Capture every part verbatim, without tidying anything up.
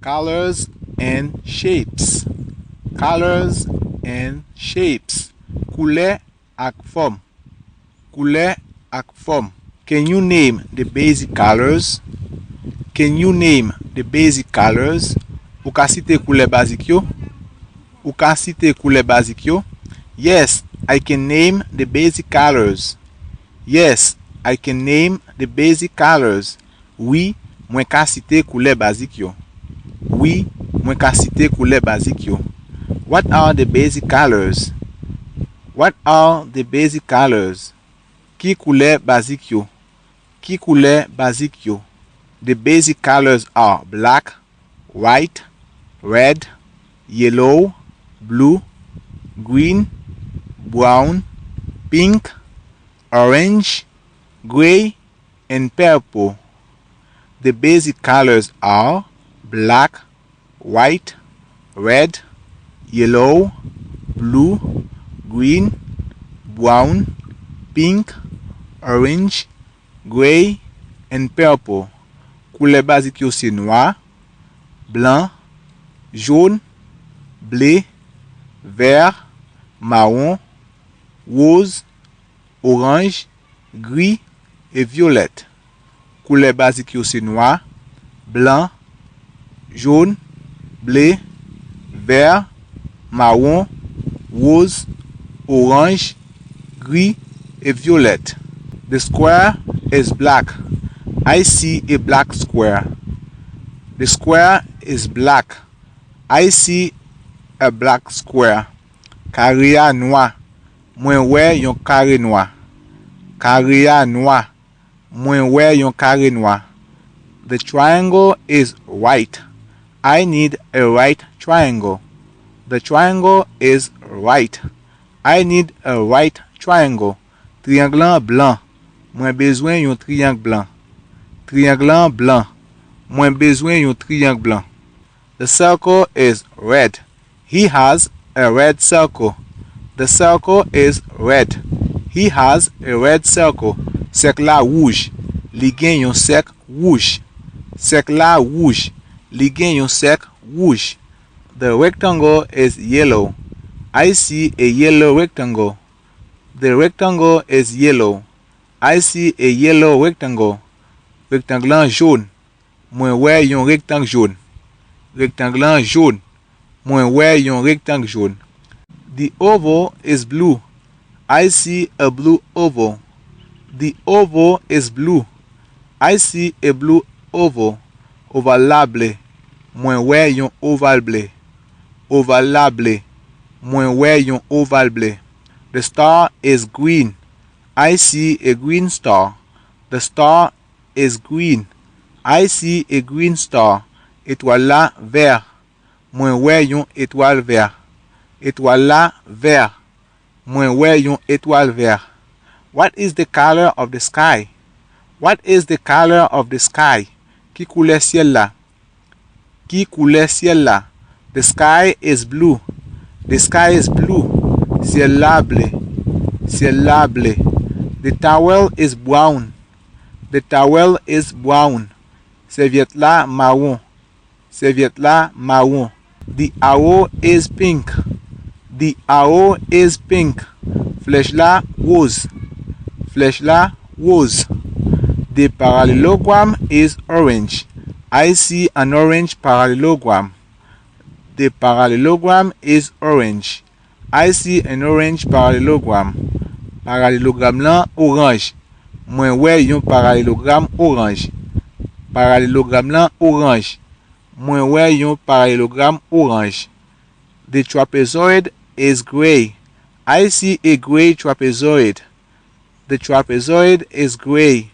Colors and shapes. Colors and shapes. Koulè ak fòm. Koulè ak fòm. Can you name the basic colors? Can you name the basic colors? Ou ka site koulè bazik yo? Ou ka site koulè bazik yo? Yes, I can name the basic colors. Yes, I can name the basic colors. Wi, mwen ka site koulè bazik yo. Wi, mwen ka site koulè bazik yo. What are the basic colors? What are the basic colors? Ki koulè bazik yo? Ki koulè bazik yo? The basic colors are black, white, red, yellow, blue, green, brown, pink, orange, gray, and purple. The basic colors are black, white, red, yellow, blue, green, brown, pink, orange, gray, and purple. Koulè bazik yo se nwa, blan, jòn, ble, vè, mawon, woz, oranj, gri, e vyolèt. Koulè bazik yo se nwa, blan, jòn, ble, vè, mawon, woz, oranj, gri, e vyolèt. The square is black. I see a black square. The square is black. I see a black square. Kare a nwa. Mwen wè yon kare nwa. Kare a nwa. Mwen wè yon kare nwa. The triangle is white. I need a white triangle. The triangle is white. I need a white triangle. Triyang lan blan. Mwen bezwen yon triyang blan. Triyang lan blan. Mwen bezwen yon triyang blan. The circle is red. He has a red circle. The circle is red. He has a red circle. Sèk la wouj. Li gen yon sèk wouj. Sèk la wouj. Li gen yon sèk wouj. The rectangle is yellow. I see a yellow rectangle. The rectangle is yellow. I see a yellow rectangle. Rektang lan jòn. Mwen wè yon rektang jòn. Rektang lan jòn. Mwen wè yon rektang jòn. The oval is blue. I see a blue oval. The oval is blue. I see a blue oval. Oval la ble. Mwen wè yon oval ble. Oval la ble. Mwen wè yon oval ble. The star is green. I see a green star. The star is green. I see a green star. Etwal la vè. Mwen wè yon etwal vè. Etwal la vè. Mwen wè yon etwal vè. What is the color of the sky? What is the color of the sky? Ki koulè syèl la? Ki koulè syèl la? The sky is blue. The sky is blue. Syèl la ble. Syèl la ble. The towel is brown. The towel is brown. Sèvyèt la mawon. Sèvyèt la mawon. The arrow is pink. The arrow is pink. Flèch la woz. Flèch la woz. The parallelogram is orange. I see an orange parallelogram. The parallelogram is orange. I see an orange parallelogram. Paralelogram lan oranj. Mwen wè yon paralelogram oranj. Paralelogram lan oranj. Mwen wè yon paralelogram oranj. The trapezoid is gray. I see a gray trapezoid. The trapezoid is gray.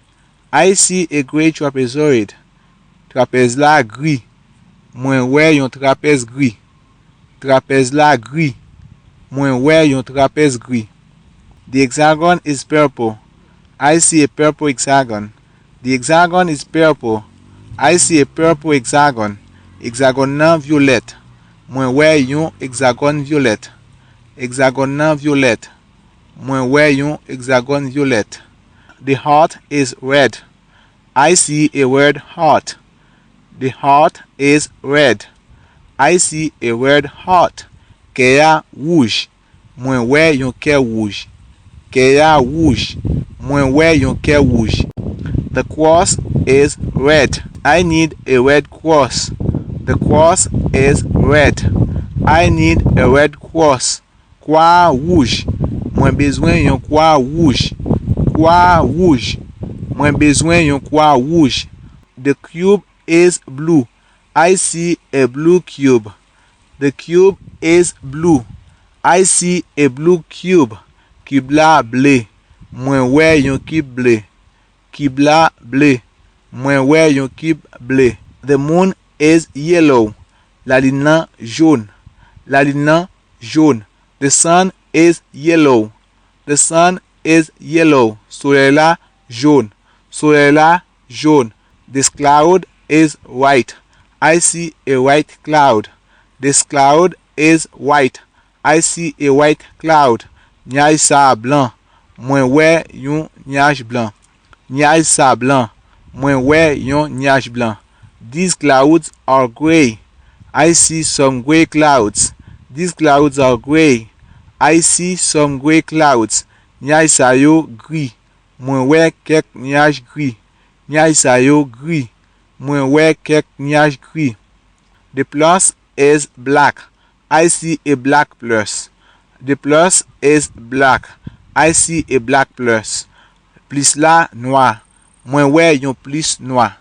I see a gray trapezoid. Trapèz la gri. Mwen wè yon trapèz gri. Trapèz la gri. Mwen wè yon trapèz gri. The hexagon is purple. I see a purple hexagon. The hexagon is purple. I see a purple hexagon. Egzagòn nan vyolèt. Mwen wè yon egzagòn vyolèt. Egzagòn nan vyolèt. Mwen wè yon egzagòn vyolèt. The heart is red. I see a red heart. The heart is red. I see a red heart. Kè a wouj. Mwen wè yon kè wouj. Kè a wouj. Mwen wè yon kè wouj. The cross is red. I need a red cross. The cross is red. I need a red cross. Kwa a wouj. Mwen bezwen yon kwa wouj. Kwa a wouj. Mwen bezwen yon kwa wouj. The cube is blue. I see a blue cube. The cube is blue. I see a blue cube. Kib la ble. Mwen wè yon kib ble. Kib la ble. Mwen wè yon kib ble. The moon is yellow. Lalin nan jòn. Lalin nan jòn. The sun is yellow. The sun is yellow. Solèy la jòn. Solèy la jòn. This cloud is white. I see a white cloud. This cloud is white. I see a white cloud. Nyaj sa a blan. Mwen wè yon nyaj blan. Nyaj sa blan. Mwen wè yon nyaj blan. These clouds are gray. I see some gray clouds. These clouds are gray. I see some gray clouds. Nyaj sa yo gri. Mwen wè kèk nyaj gri. Nyaj sa yo gri. Mwen wè kèk nyaj gri. The plus is black. I see a black plus. The plus is black. I see a black plus. Plis la nwa. Mwen wè yon plis nwa.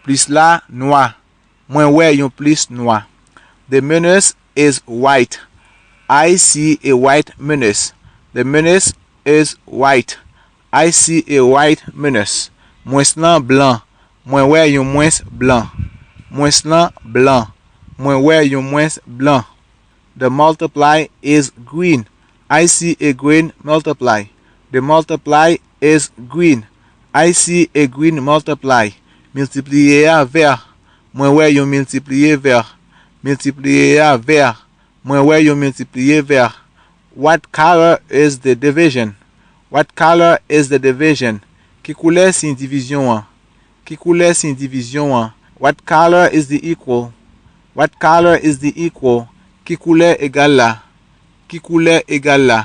Plis la nwa. Mwen wè yon plis nwa. The minus is white. I see a white minus. The minus is white. I see a white minus. Mwens lan blan. Mwen wè yon mwens blan. Mwens lan blan. Mwen wè yon mwens blan. The multiply is green. I see a green multiply. The multiply is green. I see a green multiply. Miltipliye a vè. Mwen wè yon miltipliye vè. Miltipliye a vè. Mwen wè yon miltipliye vè. What color is the division? What color is the division? Ki koulè siy divizyon an? Ki koulè siy divizyon an? What color is the equal? What color is the equal? Ki koulè egal la? Ki koulè egal la?